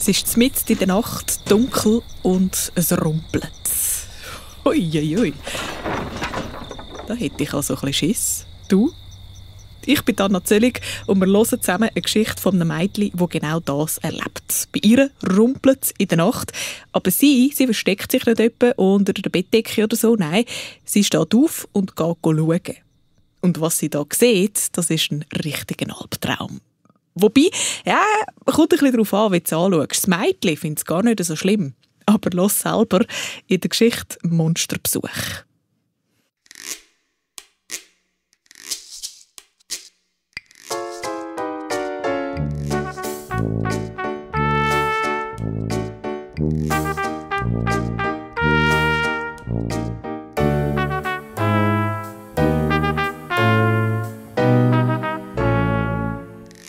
Es ist mitten in der Nacht, dunkel und es rumpelt. Uiuiui. Da hätte ich also ein bisschen Schiss. Du? Ich bin Anna Zöllig und wir hören zusammen eine Geschichte von einem Mädchen, das genau das erlebt. Bei ihr rumpelt es in der Nacht, aber sie versteckt sich nicht etwa unter der Bettdecke oder so. Nein, sie steht auf und geht schauen. Und was sie da sieht, das ist ein richtiger Albtraum. Wobei, ja, kommt ein bisschen darauf an, wie du es anschaust. Das Mädchen findet es gar nicht so schlimm. Aber los selber in der Geschichte Monsterbesuch.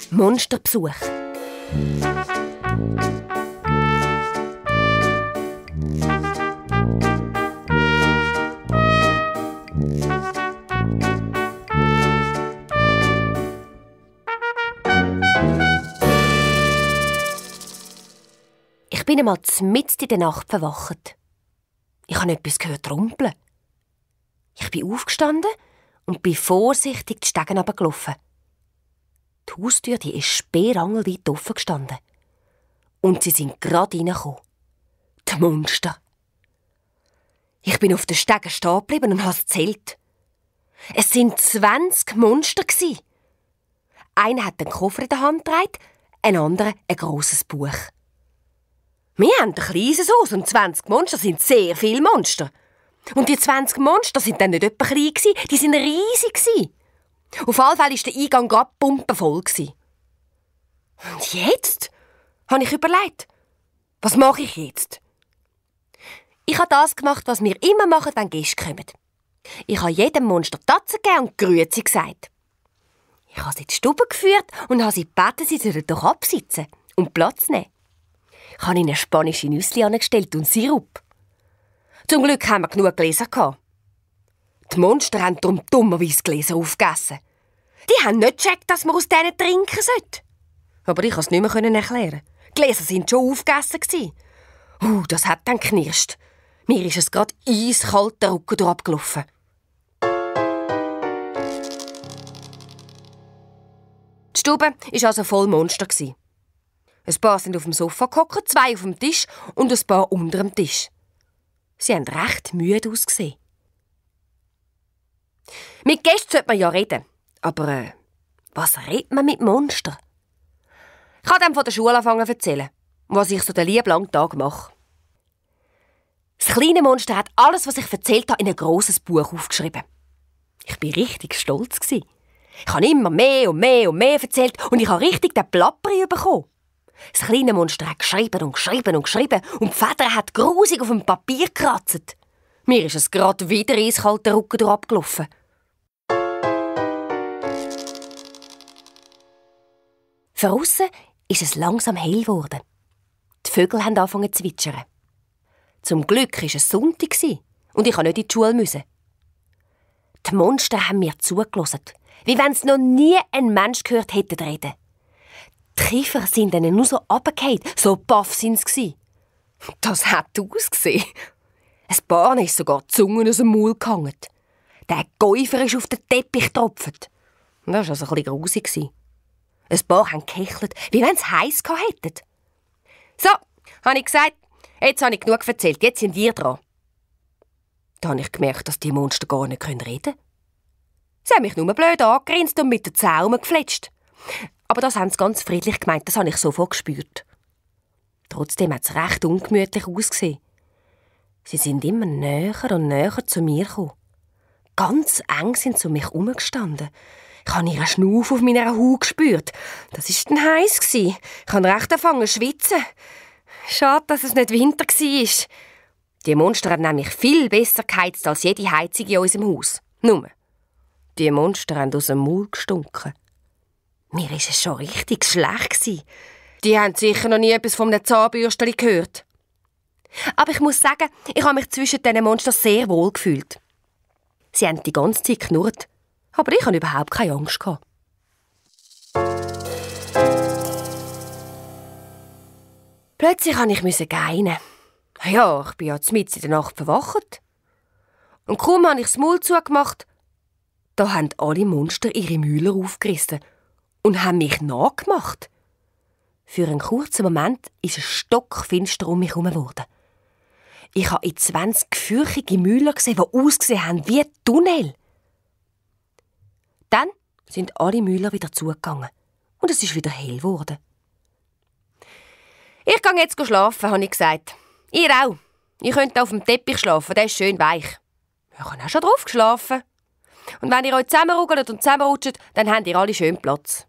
Monsterbesuch. Ich bin einmal mitten in der Nacht verwacht. Ich habe etwas gehört rumpeln. Ich bin aufgestanden und bin vorsichtig die Stege runtergelaufen. Die Haustür ist sperrangelweit offen gestanden. Und sie sind gerade reingekommen. Die Monster. Ich bin auf den Stegen stehen geblieben und habe gezählt. Es sind 20 Monster. Einer hat den Koffer in der Hand getragen, ein anderer ein grosses Buch. Wir haben ein kleines Haus und 20 Monster sind sehr viele Monster. Und die 20 Monster sind dann nicht etwa klein, die sind riesig. Auf jeden Fall war der Eingang gerade pumpenvoll. Und jetzt? Habe ich überlegt. Was mache ich jetzt? Ich habe das gemacht, was wir immer machen, wenn Gäste kommen. Ich habe jedem Monster Tatzen gegeben und Grüezi gesagt. Ich habe sie in die Stube geführt und habe sie gebeten, sie sollen doch absitzen und Platz nehmen. Ich habe ihnen spanische Nüsse angestellt und Sirup. Zum Glück haben wir genug Gläser gehabt. Die Monster haben darum dummerweise Gläser aufgegessen. Die haben nicht gecheckt, dass man aus denen trinken sollte. Aber ich konnte es nicht mehr erklären. Die Gläser waren schon aufgegessen. Das hat dann geknirscht. Mir ist es gerade eiskalt den Rücken durchgelaufen. Die Stube war also voll Monster. Ein paar sind auf dem Sofa gehockt, 2 auf dem Tisch und ein paar unter dem Tisch. Sie haben recht müde ausgesehen. Mit Gästen sollte man ja reden. Aber was redet man mit Monstern? Ich kann dem von der Schule anfangen zu erzählen, was ich so den lieben langen Tag mache. Das kleine Monster hat alles, was ich erzählt habe, in ein grosses Buch aufgeschrieben. Ich war richtig stolz. Ich habe immer mehr und mehr und mehr erzählt und ich habe richtig den Plapperi bekommen. Das kleine Monster hat geschrieben und geschrieben und geschrieben und die Feder hat grusig auf dem Papier gekratzt. Mir ist es gerade wieder eiskalt den Rücken durchgelaufen. Draussen ist es langsam hell geworden. Die Vögel haben angefangen zu zwitschern. Zum Glück war es Sonntag und ich musste nicht in die Schule. Die Monster haben mir zugelassen, wie wenn es noch nie ein Mensch gehört hätte reden. Die Kiefer sind ihnen nur so runtergefallen, so baff sind sie. Das hat ausgesehen. Ein paar ist sogar die Zunge aus dem Maul gehangen. Der Käufer ist auf den Teppich getropft. Das war also ein bisschen grusig. Ein paar haben gekichelt, wie wenn sie heiß hätten. So, habe ich gesagt, jetzt habe ich genug erzählt, jetzt sind ihr dran. Da habe ich gemerkt, dass die Monster gar nicht reden können. Sie haben mich nur blöd angegrinst und mit den Zähnen gefletscht. Aber das haben sie ganz friedlich gemeint, das habe ich sofort gespürt. Trotzdem hat es recht ungemütlich ausgesehen. Sie sind immer näher und näher zu mir gekommen. Ganz eng sind sie um mich herumgestanden. Ich habe ihren Schnuff auf meiner Haut gespürt. Das war dann heiß. Ich habe recht angefangen zu schwitzen. Schade, dass es nicht Winter war. Die Monster haben nämlich viel besser geheizt als jede Heizung in unserem Haus. Nur, die Monster haben aus dem Maul gestunken. Mir war es schon richtig schlecht. Die haben sicher noch nie etwas von einem Zahnbürstchen gehört. Aber ich muss sagen, ich habe mich zwischen diesen Monstern sehr wohl gefühlt. Sie haben die ganze Zeit geknurrt. Aber ich hatte überhaupt keine Angst. Plötzlich musste ich gehen. Ja, ich bin ja mitten in der Nacht verwacht. Und kaum habe ich das Maul zugemacht, da haben alle Monster ihre Mühler aufgerissen und haben mich nachgemacht. Für einen kurzen Moment ist es stockfinster um mich herum geworden. Ich habe in 20 fürchige Mühler gesehen, die ausgesehen haben wie Tunnel. Dann sind alle Mühler wieder zugegangen und es ist wieder hell geworden. Ich gehe jetzt schlafen, habe ich gesagt. Ihr auch. Ihr könnt auf dem Teppich schlafen, der ist schön weich. Ich habe auch schon drauf geschlafen. Und wenn ihr euch zusammenrugelt und zusammenrutscht, dann habt ihr alle schön Platz.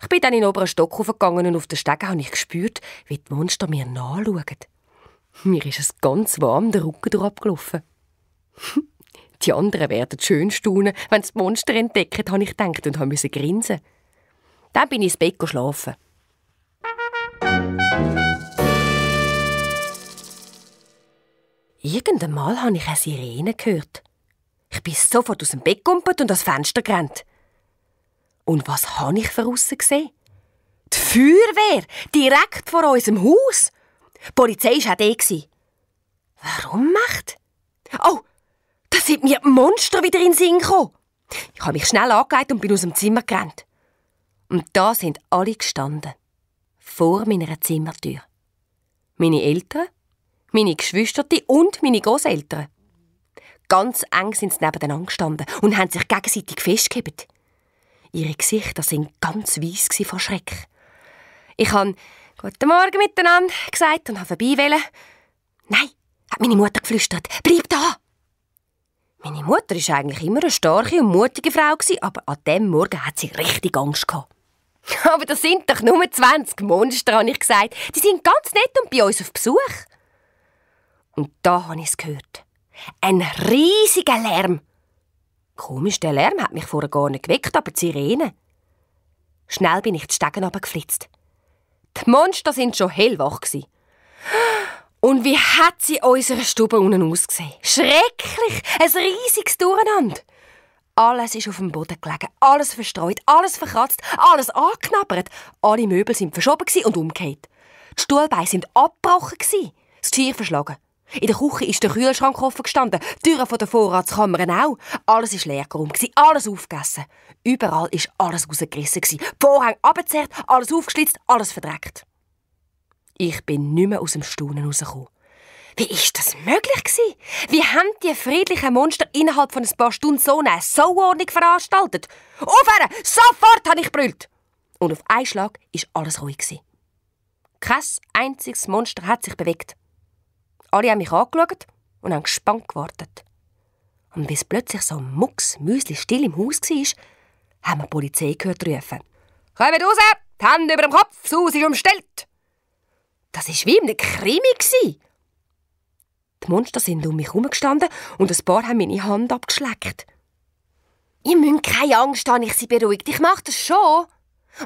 Ich bin dann in den oberen Stock hochgegangen und auf der Stege habe ich gespürt, wie die Monster mir nachschauen. Mir ist es ganz warm den Rücken durchabgelaufen. Die anderen werden schön staunen, wenn sie das Monster entdecken, habe ich gedacht und musste grinsen. Dann bin ich ins Bett schlafen. Irgendwann Mal habe ich eine Sirene gehört. Ich bin sofort aus dem Bett gegumpelt und ans Fenster gerannt. Und was habe ich draussen gesehen? Die Feuerwehr, direkt vor unserem Haus. Die Polizei war auch da. Warum macht? Oh, da sind mir Monster wieder in den Sinn gekommen. Ich habe mich schnell angelegt und bin aus dem Zimmer gerannt. Und da sind alle gestanden. Vor meiner Zimmertür. Meine Eltern, meine Geschwister und meine Grosseltern. Ganz eng sind sie nebeneinander gestanden und haben sich gegenseitig festgehalten. Ihre Gesichter waren ganz weiss vor Schreck. Ich habe «Guten Morgen miteinander» gesagt und habe vorbei wollen. «Nein», hat meine Mutter geflüstert, «bleib da!» Meine Mutter war eigentlich immer eine starke und mutige Frau, aber an diesem Morgen hat sie richtig Angst gehabt. «Aber das sind doch nur 20 Monster», habe ich gesagt. «Die sind ganz nett und bei uns auf Besuch.» Und da habe ich es gehört. Ein riesiger Lärm. Komisch, der Lärm hat mich vorher gar nicht geweckt, aber die Sirene. Schnell bin ich die Stegen runtergeflitzt. Die Monster waren schon hellwach. Und wie hat sie in unserer Stube unten ausgesehen? Schrecklich! Ein riesiges Durcheinander. Alles ist auf dem Boden gelegen, alles verstreut, alles verkratzt, alles angeknabbert. Alle Möbel waren verschoben und umgekehrt. Die Stuhlbeine waren abgebrochen, das Geschirr verschlagen. In der Küche ist der Kühlschrank offen gestanden, die Türen der Vorratskammer auch. Alles war leergeräumt, alles aufgegessen. Überall war alles rausgerissen, die Vorhänge abgezerrt, alles aufgeschlitzt, alles verdreckt. Ich bin nicht mehr aus dem Staunen rausgekommen. Wie war das möglich? Wie haben die friedlichen Monster innerhalb von ein paar Stunden so eine Sauordnung veranstaltet? Aufhören! Sofort, habe ich gebrüllt. Und auf einen Schlag war alles ruhig. Kein einziges Monster hat sich bewegt. Alle haben mich angeschaut und haben gespannt gewartet. Und bis plötzlich so mucksmüsli still im Haus war, haben wir die Polizei gehört rufen. «Kommt raus! Die Hände über dem Kopf! Das Haus ist umstellt!» Das war wie in einem Krimi. Die Monster sind um mich herumgestanden und ein paar haben meine Hand abgeschleckt. «Ihr müsst keine Angst haben», ich sie beruhigt. «Ich mache das schon.»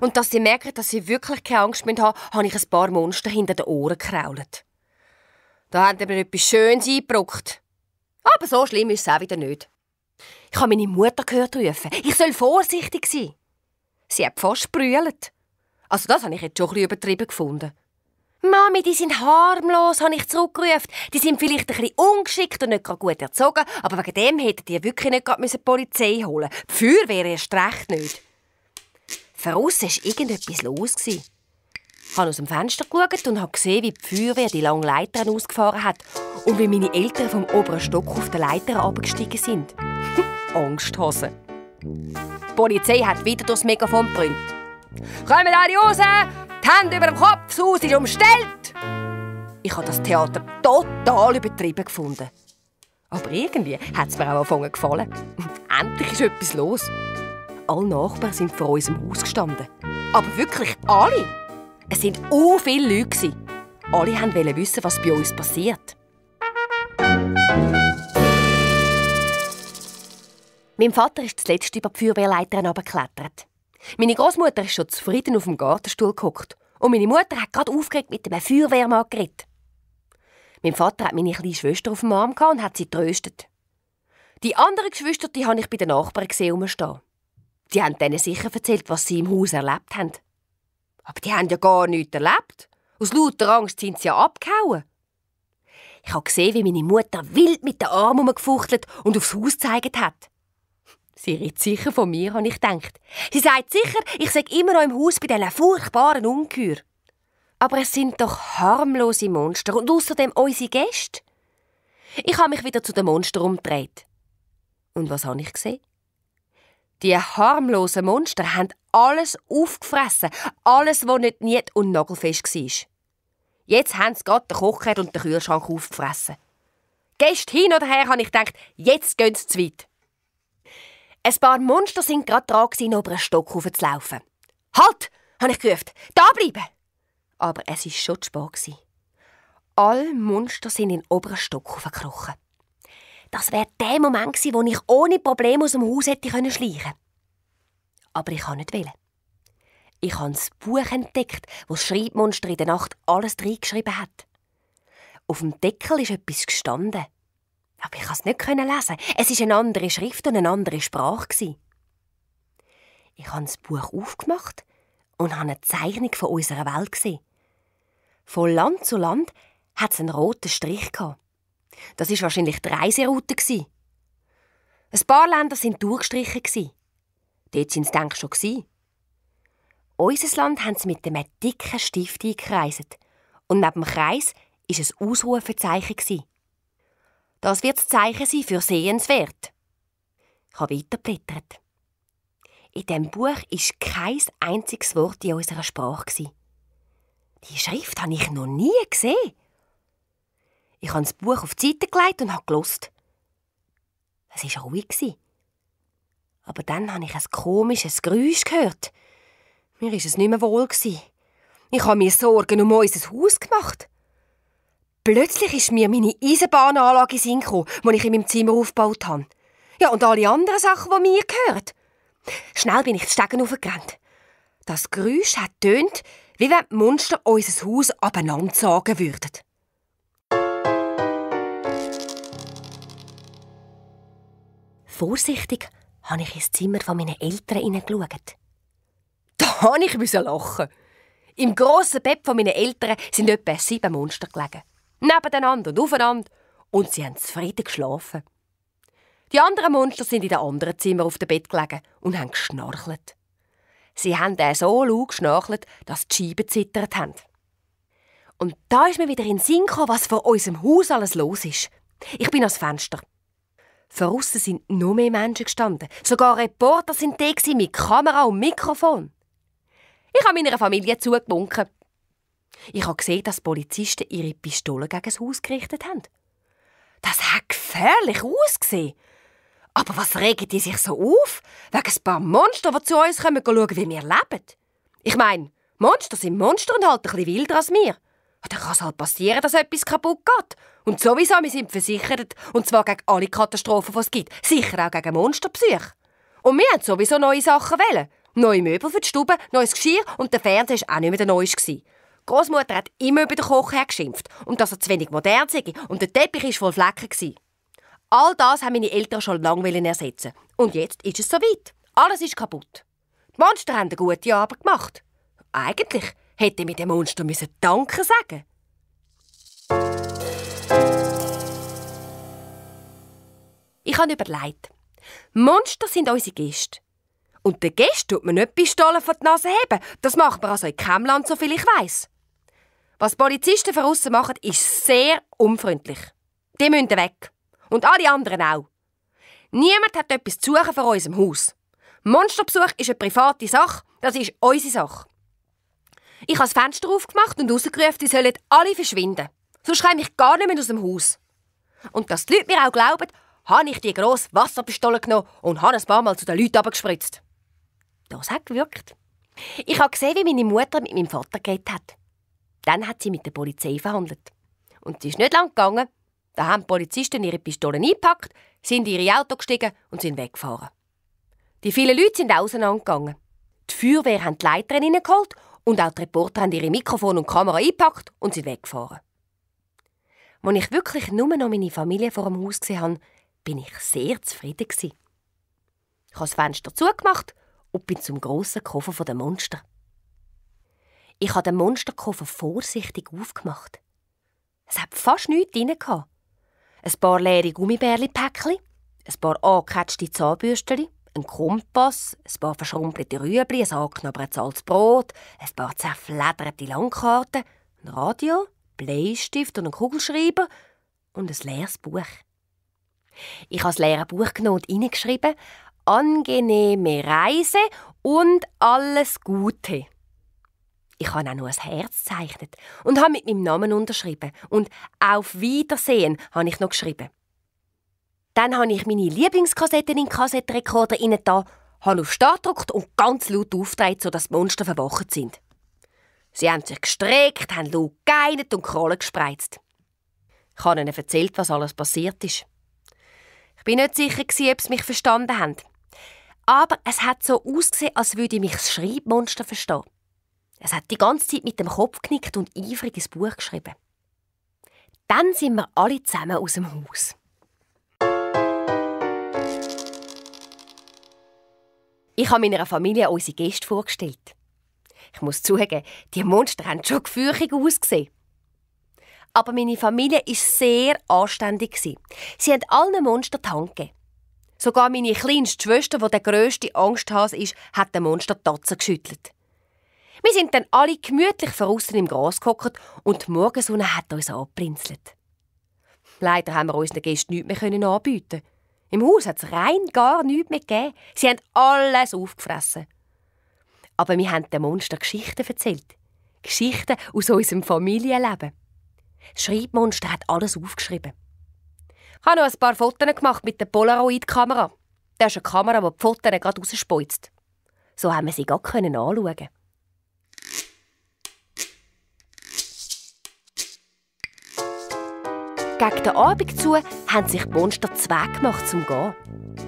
Und dass sie merken, dass sie wirklich keine Angst haben müssen, habe ich ein paar Monster hinter den Ohren gekrault. Da hat mir etwas Schönes eingebrockt. Aber so schlimm ist es auch wieder nicht. Ich habe meine Mutter gehört rufen. Ich soll vorsichtig sein. Sie hat fast gebrüllt. Also das habe ich jetzt schon ein bisschen übertrieben gefunden. «Mami, die sind harmlos», habe ich zurückgerufen. «Die sind vielleicht ein bisschen ungeschickt und nicht gerade gut erzogen, aber wegen dem hätten die wirklich nicht gerade die Polizei holen müssen. Die Feuerwehr erst recht nicht.» Draussen war irgendetwas los. Ich habe aus dem Fenster geschaut und habe gesehen, wie die Feuerwehr die langen Leitern ausgefahren hat und wie meine Eltern vom oberen Stock auf den Leitern abgestiegen sind. Angsthasen. Die Polizei hat wieder durchs Megafon gebrüllt. «Kommt alle raus! Die Hände über dem Kopf! Das Haus ist umstellt!» Ich habe das Theater total übertrieben gefunden. Aber irgendwie hat es mir auch angefangen gefallen. Endlich ist etwas los. Alle Nachbarn sind vor unserem Haus gestanden. Aber wirklich alle. Es waren viele Leute. Alle wollten wissen, was bei uns passiert. Mein Vater ist zuletzt über die Feuerwehrleiter heruntergeklettert. Meine Großmutter ist schon zufrieden auf dem Gartenstuhl gehockt. Und meine Mutter hat gerade aufgeregt mit dem Feuerwehrmann geredet. Mein Vater hat meine kleine Schwester auf dem Arm und hat sie getröstet. Die anderen Geschwister die habe ich bei den Nachbarn gesehen rumstehen. Die haben denen sicher erzählt, was sie im Haus erlebt haben. Aber die haben ja gar nichts erlebt. Aus lauter Angst sind sie ja abgehauen. Ich habe gesehen, wie meine Mutter wild mit den Armen herumgefuchtelt und aufs Haus gezeigt hat. Sie redet sicher von mir, habe ich gedacht. Sie sagt sicher, ich sei immer noch im Haus bei diesen furchtbaren Ungeheuer. Aber es sind doch harmlose Monster und außerdem unsere Gäste. Ich habe mich wieder zu den Monstern umgedreht. Und was habe ich gesehen? Die harmlosen Monster haben alles aufgefressen. Alles, was nicht niet- und nagelfest war. Jetzt haben sie gerade den Kochherd und den Kühlschrank aufgefressen. Gestern hin oder her habe ich gedacht, jetzt gehen sie zu weit. Ein paar Monster sind gerade dran, über einen Stock hochzulaufen. «Halt!» habe ich gerufen. «Da bleiben!» Aber es war schon zu spät. Alle Monster sind in den oberen Stock hochgekrochen. Das wäre der Moment gewesen, wo ich ohne Probleme aus dem Haus hätte schleichen können. Aber ich kann nicht wählen. Ich habe das Buch entdeckt, wo das Schreibmonster in der Nacht alles reingeschrieben hat. Auf dem Deckel ist etwas gestanden. Aber ich konnte es nicht lesen. Es war eine andere Schrift und eine andere Sprache. Ich habe das Buch aufgemacht und habe eine Zeichnung von unserer Welt gesehen. Von Land zu Land hat es einen roten Strich gehabt. Das war wahrscheinlich die Reiseroute. Ein paar Länder waren durchgestrichen. Dort waren sie, denke ich, schon. Unser Land haben sie mit einem dicken Stift eingekreiset. Und neben dem Kreis war ein Ausrufezeichen. Das wird das Zeichen sein für sehenswert. Ich habe weitergeblättert. In diesem Buch war kein einziges Wort in unserer Sprache. Die Schrift habe ich noch nie gesehen. Ich habe das Buch auf die Seite gelegt und habe gehört. Es war ruhig. Aber dann habe ich ein komisches Geräusch gehört. Mir war es nicht mehr wohl. Ich habe mir Sorgen um unser Haus gemacht. Plötzlich ist mir meine Eisenbahnanlage in den Sinn gekommen, die ich in meinem Zimmer aufgebaut habe. Ja, und alle anderen Sachen, die mir gehören. Schnell bin ich die Stegen hochgerannt. Das Geräusch hat tönt, wie wenn die Monster unser Haus abeinandersagen würden. Vorsichtig habe ich ins Zimmer von meinen Eltern hineingeschaut. Da musste ich lachen. Im grossen Bett von meinen Eltern sind etwa 7 Monster gelegen. Nebeneinander und aufeinander. Und sie haben zufrieden geschlafen. Die anderen Monster sind in den anderen Zimmern auf dem Bett gelegen und haben geschnarchelt. Sie haben so laut geschnarchelt, dass die Scheiben zittert haben. Und da ist mir wieder in den Sinn gekommen, was vor unserem Haus alles los ist. Ich bin ans Fenster. Draussen sind noch mehr Menschen gestanden. Sogar Reporter sind da mit Kamera und Mikrofon. Ich habe meiner Familie zugewunken. Ich habe gesehen, dass die Polizisten ihre Pistolen gegen das Haus gerichtet haben. Das hat gefährlich ausgesehen. Aber was regen die sich so auf? Wegen ein paar Monster, die zu uns kommen, schauen, wie wir leben. Ich meine, Monster sind Monster und halt ein bisschen wilder als wir. Dann kann es halt passieren, dass etwas kaputt geht. Und sowieso, wir sind versichert. Und zwar gegen alle Katastrophen, die es gibt. Sicher auch gegen Monsterbesuche. Und wir haben sowieso neue Sachen wählen. Neue Möbel für die Stube, neues Geschirr und der Fernseher war auch nicht mehr der neueste. Großmutter hat immer über den Kochherd geschimpft und dass er zu wenig modern sei und der Teppich war voll Flecken. All das haben meine Eltern schon lange ersetzen. Und jetzt ist es soweit. Alles ist kaputt. Die Monster haben eine gute Arbeit gemacht. Eigentlich hätte mir den Monster Danke sagen. Ich habe überlegt. Monster sind unsere Gäste. Und den Gästen tut man nicht Pistolen vor die Nase heben. Das macht man also in keinem Land, so viel ich weiss. Was die Polizisten von aussen machen, ist sehr unfreundlich. Die müssen weg. Und alle anderen auch. Niemand hat etwas zu suchen vor unserem Haus. Monsterbesuch ist eine private Sache, das ist unsere Sache. Ich habe das Fenster aufgemacht und rausgerufen, die sollen alle verschwinden. Sonst komme ich gar nicht mehr aus dem Haus. Und dass die Leute mir auch glauben, habe ich die grosse Wasserpistole genommen und habe ein paar Mal zu den Leuten runtergespritzt. Das hat gewirkt. Ich habe gesehen, wie meine Mutter mit meinem Vater geredet hat. Dann hat sie mit der Polizei verhandelt. Und es ist nicht lang gegangen. Da haben die Polizisten ihre Pistolen eingepackt, sind in ihre Auto gestiegen und sind weggefahren. Die vielen Leute sind auseinandergegangen. Die Feuerwehr haben die Leiter reingeholt und auch die Reporter haben ihre Mikrofon und Kamera eingepackt und sind weggefahren. Als ich wirklich nur noch meine Familie vor dem Haus gesehen habe, bin ich sehr zufrieden. Ich habe das Fenster zugemacht und bin zum grossen Koffer der Monster. Ich habe den Monsterkoffer vorsichtig aufgemacht. Es hat fast nichts drin. Ein paar leere Gummibärli-Päckchen, ein paar angekratschte Zahnbürstchen, ein Kompass, ein paar verschrumpelte Rüebli, ein angeknabbertes altes Brot, ein paar zerflederte Landkarten, ein Radio, Bleistift und ein Kugelschreiber und ein leeres Buch. Ich habe das leere Buch genommen und reingeschrieben: «Angenehme Reise und alles Gute.» Ich habe auch noch ein Herz gezeichnet und habe mit meinem Namen unterschrieben. Und «Auf Wiedersehen» habe ich noch geschrieben. Dann habe ich meine Lieblingskassetten in den Kassettenrekorder reingetan, habe auf Start gedrückt und ganz laut aufgedreht, sodass die Monster verwacht sind. Sie haben sich gestreckt, haben laut geeinert und Krallen gespreizt. Ich habe ihnen erzählt, was alles passiert ist. Ich bin nicht sicher, ob sie mich verstanden haben. Aber es hat so ausgesehen, als würde mich das Schreibmonster verstehen. Es hat die ganze Zeit mit dem Kopf genickt und eifrig ins Buch geschrieben. Dann sind wir alle zusammen aus dem Haus. Ich habe meiner Familie unsere Gäste vorgestellt. Ich muss zugeben, die Monster haben schon gefürchtig ausgesehen. Aber meine Familie war sehr anständig. Sie haben allen Monstern die Hand gegeben. Sogar meine kleinste Schwester, die der grösste Angsthase ist, hat den Monster die Tatze geschüttelt. Wir sind dann alle gemütlich draussen im Gras gehockt und die Morgensonne hat uns angeprinzelt. Leider haben wir unseren Gästen nichts mehr anbieten. Im Haus hat es rein gar nichts mehr gegeben. Sie haben alles aufgefressen. Aber wir haben den Monster Geschichten erzählt. Geschichten aus unserem Familienleben. Das Schreibmonster hat alles aufgeschrieben. Ich habe noch ein paar Fotos gemacht mit der Polaroid-Kamera. Das ist eine Kamera, die die Fotos gerade rausspeuzt. So haben wir sie gerade anschauen. Gegen den Abend zu haben sich die Monster zwei gemacht zum Gehen.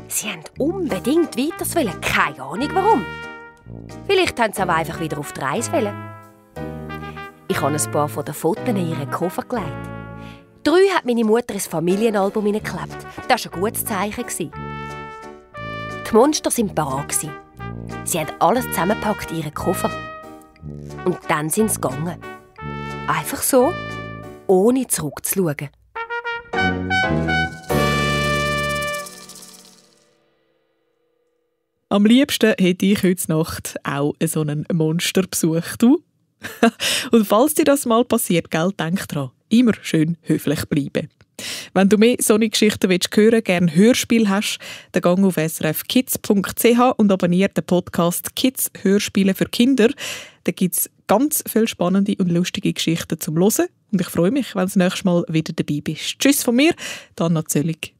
Sie wollten unbedingt weiter, keine Ahnung warum. Vielleicht wollten sie aber einfach wieder auf die Reise wollen. Ich habe ein paar von den Fotos in ihren Koffer gelegt. 3 hat meine Mutter ins Familienalbum hineingeklebt. Das war ein gutes Zeichen. Die Monster waren bereit. Sie haben alles zusammengepackt in ihren Koffer. Und dann sind sie gegangen. Einfach so, ohne zurückzuschauen. Am liebsten hätte ich heute Nacht auch so einen Monsterbesuch. Du? Und falls dir das mal passiert, gell, denk dran, immer schön höflich bleiben. Wenn du mehr solche Geschichten hören willst, gerne Hörspiel hast, dann geh auf srfkids.ch und abonniere den Podcast «Kids Hörspiele für Kinder». Da gibt es ganz viele spannende und lustige Geschichten zum Hören. Und ich freue mich, wenn du das nächste Mal wieder dabei bist. Tschüss von mir, Anna Zöllig.